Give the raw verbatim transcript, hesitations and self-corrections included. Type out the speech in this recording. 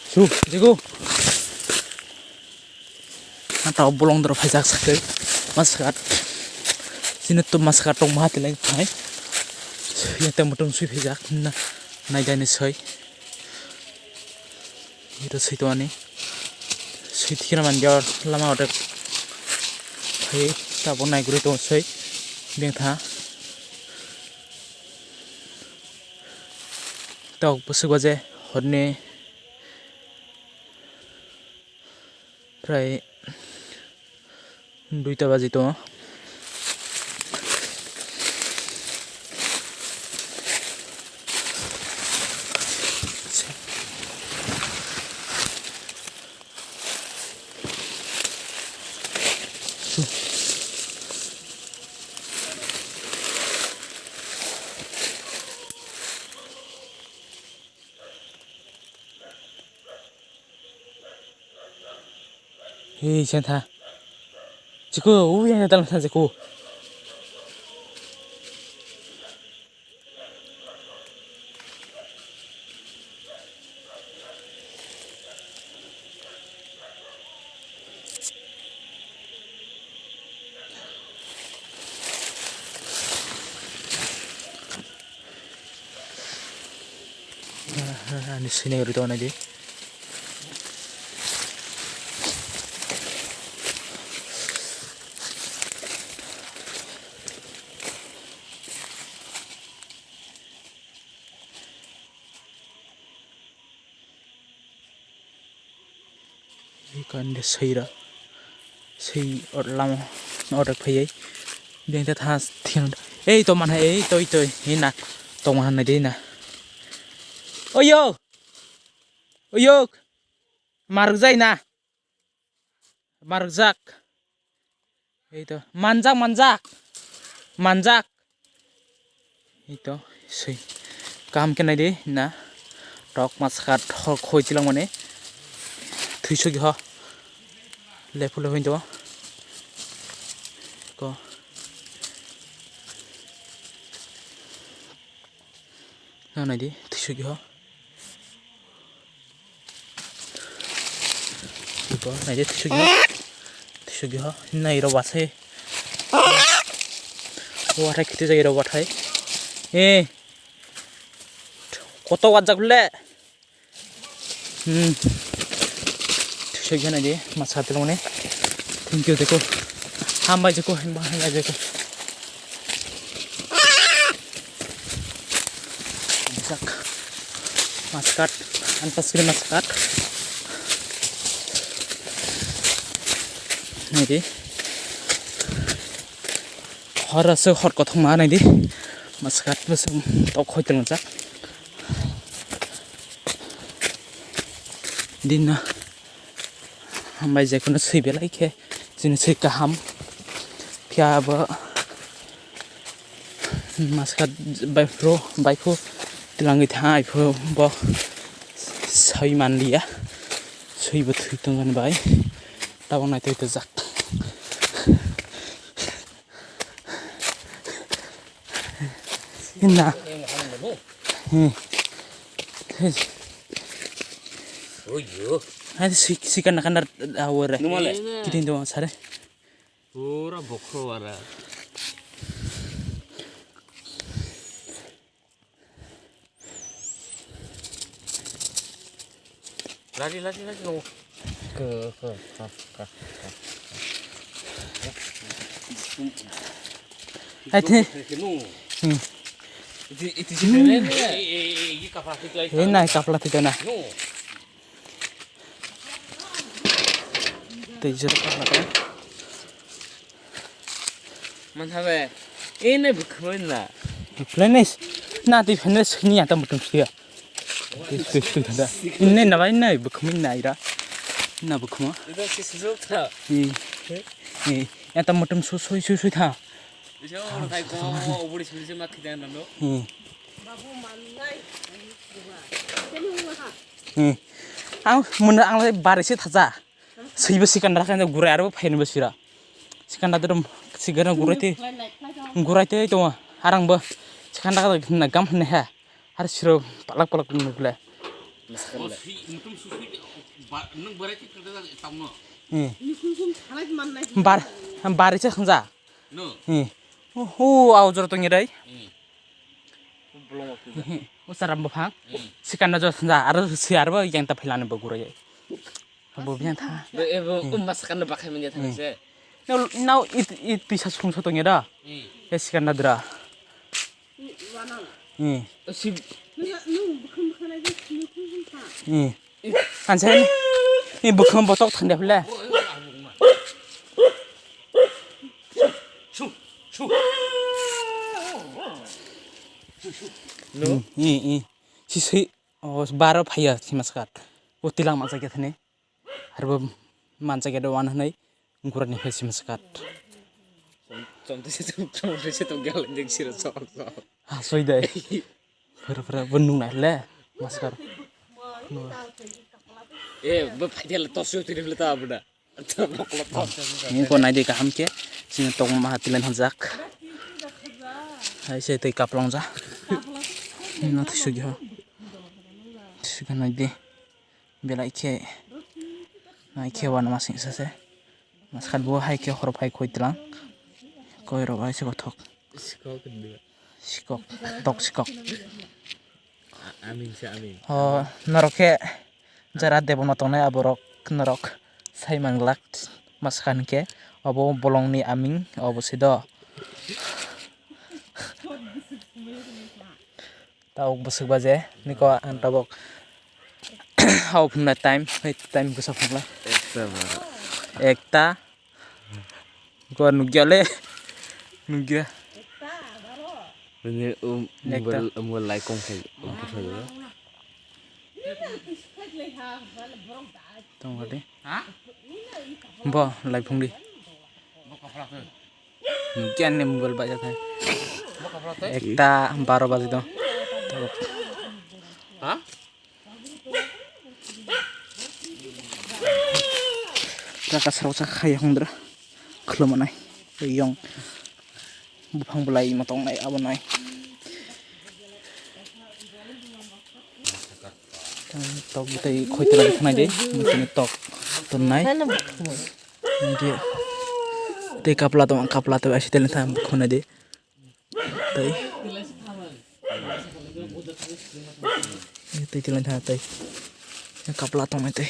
Su, jigo. Ang tao bolong doro phaijak sakai. Masakat. Sini to masakat tong maha tilai phai. Yang temo tong sui phaijak. Na, nai dai ni soi. Ito soi to ani. Sui tikira man jor lama otek. Phai tabo nai guri to soi. Beng tha. Tok bwswk baje horni prai duita baji tongo. Hei, sentha. Chiko, u yang dalam sana chiko. Ani sini ri tong nai di. Ikan de seira. Sei or lama order phayai. Beng ta thas thiang. Ei to man hai, ei toi toi. Hina. To man nai de na. Oyo. Oyok. Maruk jai na. Marjak. Eito, manjak, manjak. Manjak. Eito, sui. Kaham khe nai di na. Tok maska thok khoi chilang mani. Thui sugi ho. Lephu lephu hinto. Ko. Na nai di, thui sugi ho. Ibo nai di, thui sugi ho. Thui sugi ho. Nai ro wathai. Wathai khiti jai ro wathai. Eh. Koto wajak le. Hmm. Thusoi jana di, masa telong ni. Thank you, deko. Hambai jeko, hambai, hambai jeko. Sak. Maskat. Antas kiri maskat. Nai di. Hor aswk hor kothoma nai di. Maskat bwswk tok khoi telong jak. Dinno hambai, jekhuno swi belai khe chini swi kaham. Phiya bo maska bai phuru, bai phu twlangwi tha, ai phu bo swi manliya, swi bo thwi tongmani bai tabuk naitwi twijak. Hinna. Hmm. Hai si, si kana kana awore. Numale. Kitin do sare. Pura bokhro wara. Lari, lari, lari, no. Ke, ke, ke, ke, ke. Hai, the. Hmm. Iti, iti si, hmm. Ini, ini, ini, ini kapla thik lai. Ini nai kapla thik na. No. Tei jero kapla thik. Manthabe. Ini bukhmai na. Bukhmai na. Na tei phene sini ata mutum sia. Tei tei tei da. Ini na bai na bukhmai na ira. Na bukhma. Ito si sujok tha. Hi. Hi. Ata mutum su sui sui sui tha. Ijo, kai ko, obori suri se makhi dan no. Hi. Hi. Ang mun ang lai bari se thaja. Swibo sikandra khe gurai aro phainwi bo sira. Sikandra dodom sigana gurai tei, gurai tei tongo. Arang bo sikandra khe na gam hwnwi ha. Har siro palak palak nukle. Masakan le. Nung berai khe tangno. Hmm. Bar, bari se khanja. No. Hmm. Hu, au jor tong rai. Hmm. Bolong waktu. Hmm. Usaram bo phang. Hmm. Sikan na jo khanja, aro si arbo yang ta philani bo gurai. Bo biang tha. Bo, eh, bo, hmm, um, masakan na bakhai manya thang se. Nau, nau it, it pisa sung so tong ya da. Hmm. Eh, sikan na dra. Hmm. Hmm. Ansa ni, ni bukhang botok thang de phle. No. Hmm, hmm, hmm. Si si, oh, baro phaya si maskat. O tilang masa kya thane. Harbo mansa kya do wan hanai. Gurani phai si maskat. Chom, chom, chom, chom, chom, chom, chom, chom, chom, chom, chom. Ha, soi dai. Pura, pura, bo nung nai le, maskar. Eh, bo phai dia le, tos yo tiri le ta abuna. Ni ko nai de kaham ke, sini tong ma hatilen hanjak. Hai se tei kaplong ja. Ni no thisuk jo. Thisuk nai de. Belai khe, nai khe uanama singsa se. Maskhat bo hai khe horo phai khoi tlang. Koi rok hai se kothok. Sikok hindu. Sikok, tok sikok. A-, amin se amin. O, norok khe jara debonma tongnai aborok norok sai manglak maskha hinkhe obo bolongni aming obo se do. Tabuk bwswk baje niko ang tabuk hao phunuknai time, hai time bwsa phunuknai. Ekta baro. Ekta. Gua nukya le. Nukya. Ini, um, ekta. Mobile, mobile lai kong khai, kong khai. Tong kha de. Bo lai phung di. Nukya ni mobile baja khai. Ekta baro baji do. Ha? Raka sarok sa khai hongdra. Khulum nai. Yong. Buphang belai ma tong nai abo nai. Tok tei khoi tela khna de. Tok ton nai. Dia. Tei kapla tong, kapla tong, asi tele tham khuna de. Tei. Tei tela tha tei. Kapla tong tei.